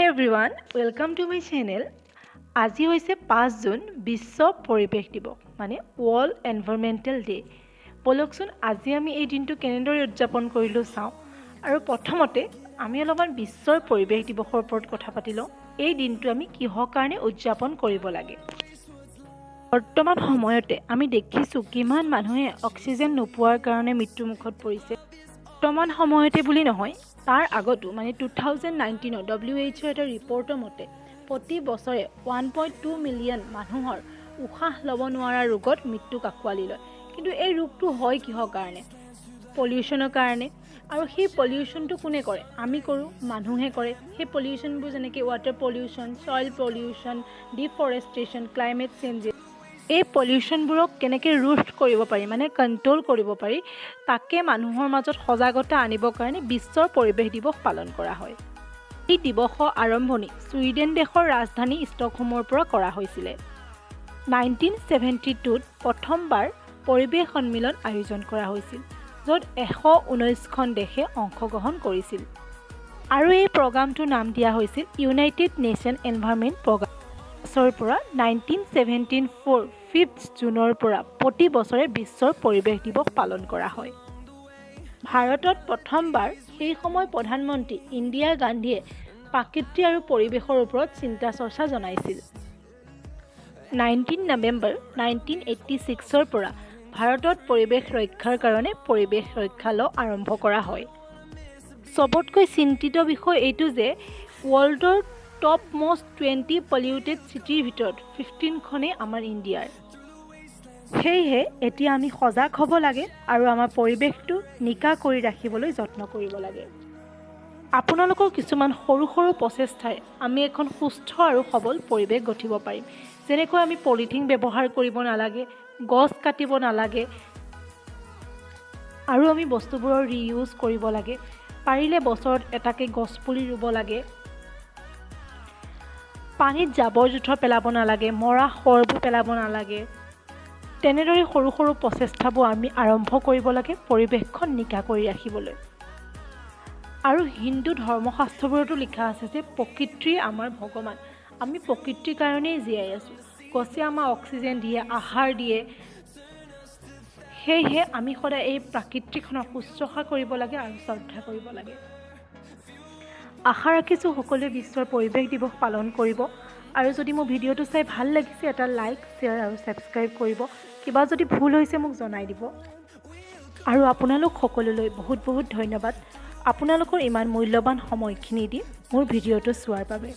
Everyone, welcome to my channel. আজি হৈছে 5 June, বিশ্ব পৰিৱেশ দিৱস, মানে ৱৰ্ল্ড এনভাইৰমেণ্টেল ডে'। ব'লকচোন, আজি আমি এই দিনটো কেনেদৰে উদযাপন কৰিলোঁ চাওঁ। আৰু প্ৰথমতে আমি অলপমান বিশ্বৰ পৰিৱেশ দিৱসৰ ওপৰত কথা পাতি লওঁ। এই দিনটো আমি কিহৰ কাৰণে উদযাপন কৰিব লাগে? বৰ্তমান সময়তে আমি দেখিছোঁ, কিমান মানুহে অক্সিজেন নোপোৱাৰ কাৰণে মৃত্যুমুখত পৰিছে। বৰ্তমান সময়তে বুলি নহয়, তাৰ আগতো, মানে 2019ত WHO এটা ৰিপৰ্টৰ মতে প্ৰতি বছৰে 1.2 মিলিয়ন মানুহৰ উশাহ ল'ব নোৱাৰা ৰোগত মৃত্যুক আঁকোৱালি লয়। কিন্তু এই ৰোগটো হয় কিহৰ কাৰণে? পলিউশ্যনৰ কাৰণে। আৰু সেই পলিউশ্যনটো কোনে কৰে? আমি কৰোঁ, মানুহে কৰে। সেই পলিউশ্যনবোৰ যেনেকৈ water pollution, soil pollution, deforestation, climate changes। এই পলিউশ্যনবোৰক কেনেকৈ ৰোধ কৰিব পাৰি, মানে কণ্ট্ৰল কৰিব পাৰি, তাকে মানুহৰ মাজত সজাগতা আনিবৰ কাৰণে বিশ্বৰ পৰিৱেশ দিৱস পালন কৰা হয়। এই দিৱসৰ আৰম্ভণি ছুইডেন দেশৰ ৰাজধানী ষ্টকহোমৰ পৰা কৰা হৈছিলে। 1972ত প্ৰথমবাৰ পৰিৱেশ সন্মিলন আয়োজন কৰা হৈছিল, য'ত 119খন দেশে অংশগ্ৰহণ কৰিছিল। আৰু এই প্ৰগ্ৰামটোৰ নাম দিয়া হৈছিল ইউনাইটেড নেশ্যন এনভাইৰমেণ্ট প্ৰগ্ৰাম। বছৰৰ পৰা, 1974 5 জুনৰ পৰা প্ৰতি বছৰে বিশ্বৰ পৰিৱেশ দিৱস পালন কৰা হয়। ভাৰতত প্ৰথমবাৰ সেই সময় প্ৰধানমন্ত্ৰী ইন্দিৰা গান্ধীয়ে প্ৰকৃতি আৰু পৰিৱেশৰ ওপৰত চিন্তা চৰ্চা জনাইছিল। 19 নৱেম্বৰ 1986ৰ পৰা ভাৰতত পৰিৱেশ ৰক্ষাৰ কাৰণে পৰিৱেশ ৰক্ষা ল আৰম্ভ কৰা হয়। চবতকৈ চিন্তিত বিষয় এইটো যে ৱৰ্ল্ডৰ টপ মষ্ট 20 পলিউটেড চিটিৰ ভিতৰত 15খনেই আমাৰ ইণ্ডিয়াৰ। সেয়েহে এতিয়া আমি সজাগ হ'ব লাগে আৰু আমাৰ পৰিৱেশটো নিকা কৰি ৰাখিবলৈ যত্ন কৰিব লাগে। আপোনালোকৰ কিছুমান সৰু সৰু প্ৰচেষ্টাৰে আমি এখন সুস্থ আৰু সবল পৰিৱেশ গঠিব পাৰিম। যেনেকৈ আমি পলিথিন ব্যৱহাৰ কৰিব নালাগে, গছ কাটিব নালাগে আৰু আমি বস্তুবোৰৰ ৰিইউজ কৰিব লাগে। পাৰিলে বছৰত এটাকৈ গছপুলি ৰুব লাগে। পানীত জাবৰ জোঁথৰ পেলাব নালাগে, মৰা শৱবোৰ পেলাব নালাগে। তেনেদৰে সৰু সৰু প্ৰচেষ্টাবোৰ আমি আৰম্ভ কৰিব লাগে পৰিৱেশখন নিকা কৰি ৰাখিবলৈ। আৰু হিন্দু ধৰ্মশাস্ত্ৰবোৰতো লিখা আছে যে প্ৰকৃতি আমাৰ ভগৱান। আমি প্ৰকৃতিৰ কাৰণেই জীয়াই আছোঁ। গছে আমাক অক্সিজেন দিয়ে, আহাৰ দিয়ে। সেয়েহে আমি সদায় এই প্ৰকৃতিখনক শুশ্ৰূষা কৰিব লাগে আৰু শ্ৰদ্ধা কৰিব লাগে। আশা ৰাখিছোঁ, সকলোৱে বিশ্বৰ পৰিৱেশ দিৱস পালন কৰিব। আৰু যদি মোৰ ভিডিঅ'টো চাই ভাল লাগিছে, এটা লাইক, শ্বেয়াৰ আৰু ছাবস্ক্ৰাইব কৰিব। কিবা যদি ভুল হৈছে, মোক জনাই দিব। আৰু আপোনালোক সকলোলৈ বহুত বহুত ধন্যবাদ, আপোনালোকৰ ইমান মূল্যৱান সময়খিনি দি মোৰ ভিডিঅ'টো চোৱাৰ বাবে।